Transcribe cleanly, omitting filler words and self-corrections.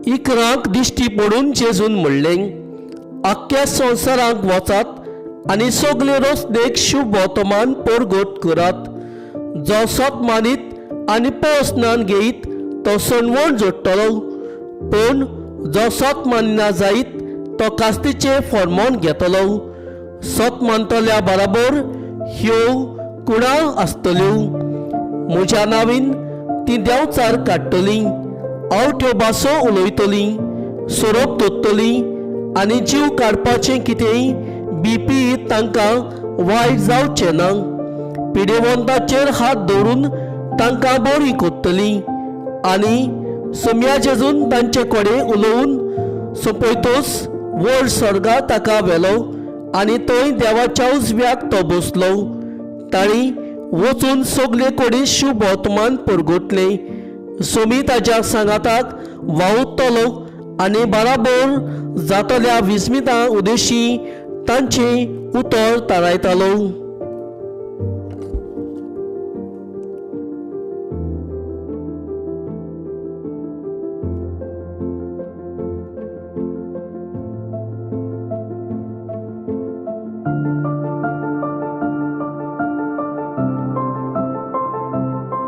इकरांक दिश्टी पडून जेजून म्हणलें, आख्ख्या संवसारांत वचात आनी सगले रस्तेक शुभ वर्तमान परगट करात. जो सत मानीत आनी पोस्नान घेयत तो सणवण जोडटलो, पूण जो सत मानिना जायत तो कास्तीचें फॉर्मोन घेतलो. सत मानतल्या बराबर ह्यो कुणा आसतल्यो. म्हज्या नांवीन तीं देंवचार काडटलीं, आवट्यो भासो उलयतलीं, सोरोप दोत्तलीं आनी जीव काडपाचें कितेंय बी तांकां वायट जावचें ना. पिडेवंताचेर हात दवरून तांकां बरीं कोत्तलीं. आनी सोम्या जेजून तांचे कडेन उलोवन सोंपयतोच व्हड स्वर्गा ताका व्हेलो आनी थंय देवाच्या उजव्याक तो बसलो. तांणी वचून सगले कडेन शुभ वर्तमान परगटलें. सोमी ताज्या सांगाताक वावुरतलो आनी बराबर जातल्या विस्मिता उदेशी तांचें उतर थारायतालो.